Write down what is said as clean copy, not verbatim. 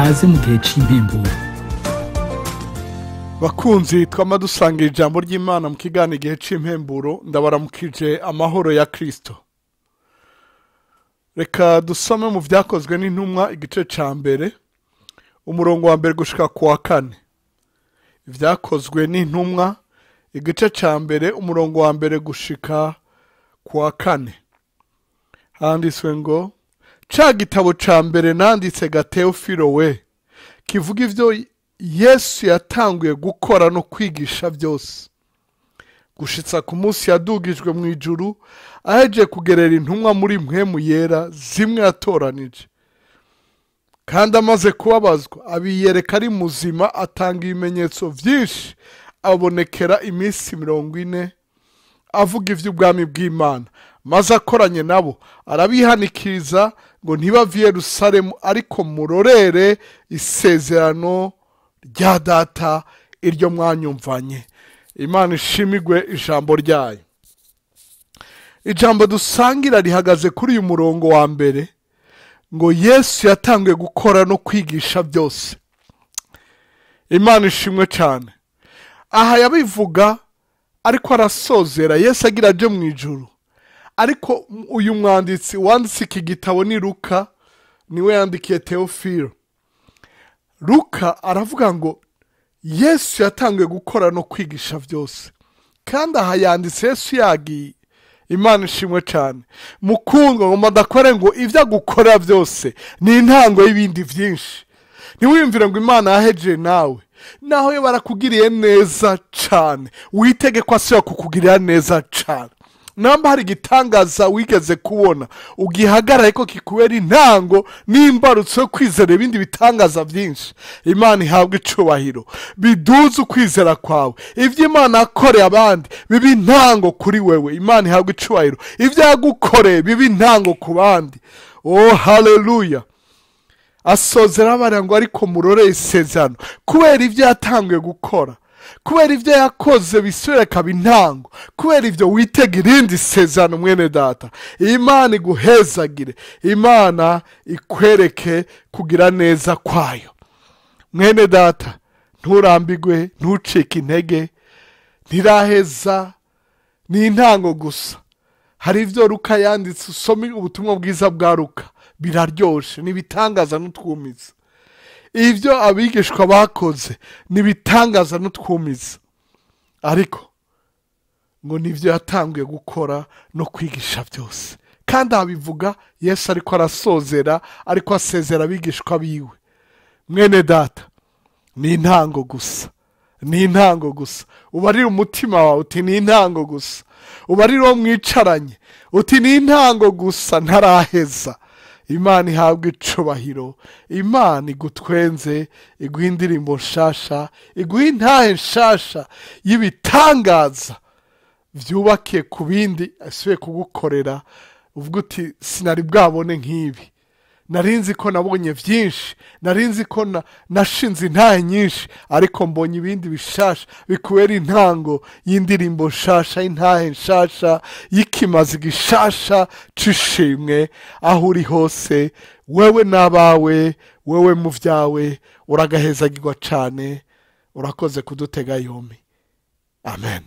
Kaze mu gihe c'impemburo. Bakunzi twama dusangira ijambo ry'Imana mu kiganiro igihe c'impemburo, ndabaramukije amahoro ya Kristo. Reka dusome mu vyakozwe n'intumwa igice ca mbere, umurongo wa mbere gushika ku wa kane. Ivyakozwe n'intumwa igice ca mbere, umurongo wa mbere gushika ku wa kane. Handitswe ngo: ca gitabo ca mbere nanditse ga Teofilo we, kivuga ivyo Yesu yatanguye gukora no kwigisha byose, gushitsa ku munsi yadugijwe mu ijuru, aheje kugerera intumwa muri mpwemu yera zimwe yatoranije. Kandi amaze kubabazwa abiyereka ari muzima, atanga ibimenyetso vyinshi, abonekera iminsi 40 avuga ivy'ubwami bw'Imana. Maze akoranye nabo arabihanikiriza ngo ntibave i Yerusalemu, ariko murorere isezerano rya data iryo mwanyumvanye. Imana ishimigwe ijambo ryayo. Ijambo dusangira rihagaze kuri uyu murongo wa mbere ngo Yesu yatanguye gukora no kwigisha byose. Imana ishimwe cyane. Aha yabivuga ariko arasozera, Yesu agira aje mu ijuru. Ariko uyu mwanditsi wanditse iki gitabo ni Luka, niwe yandikiye Teofilo. Luka aravuga ngo Yesu yatanguye gukora no kwigisha byose. Kandi aha yanditse Yesu yagiye. Imana ishimwe cyane. Mukundwa, ngo ndakore ngo ivyo agukora byose ni intango y'ibindi vyinshi. Ntiwiyumvire ngo Imana yahejeje nawe. Naho yo barakugiriye neza cyane, witege ko asubira kukugirira neza cyane. Namba hari igitangaza wigeze kubona, ugihagarare ko kikubera intango n'imbarutso yo kwizera ibindi bitangaza byinshi. Imana ihabwe icubahiro, biduze ukwizera kwawe. Ivyo Imana yakoreye abandi bibe intango kuri wewe. Imana ihabwe icubahiro. Ivyo yagukoreye bibe intango ku bandi. Oh, haleluya. Asozera abara ngo ariko murore isezerano, kubera ivyo yatanguye gukora, kubera ivyo yakoze bisubira kaba intango, kubera ivyo witega irindi sezerano. Mwene data, Imana iguhezagire, Imana ikwereke kugira neza kwayo. Mwene data, nturambigwe, ntucike intege, ntiraheza, ni intango gusa. Hari ivyo Luka yanditse, usome ubutumwa bwiza bwa Luka, biraryoshe, nibitangaza n'utwumiza. Ivyo abigishwa bakoze nibitangaza n'utwumiza, ariko ngo nivyo yatanguye gukora no kwigisha byose. Kandi abivuga Yesu ariko arasozera, ariko asezera abigishwa biwe. Mwene data, ni intango gusa, ni intango gusa. Ubarire umutima wawe uti ni intango gusa. Ubarire uwo mwicaranye uti ni intango gusa, ntaraheza. Imana ihabwe icubahiro, Imana igutwenze, iguhe indirimbo nshasha, iguhe intahe nshasha y'ibitangaza vyubakiye ku bindi asubiye kugukorera. Uvuga uti sinari bwabone nk'ibi, narinzi ko nabonye vyinshi, narinzi ko nashinze intahe nyinshi, ariko mbonye ibindi bishasha bikubera intango y'indirimbo nshasha, intahe nshasha, y'ikimazi gishasha c'ishimwe. Aho uri hose, wewe n'abawe, wewe mu vyawe, uragahezagirwa cane. Urakoze kudutega yombi. Amen.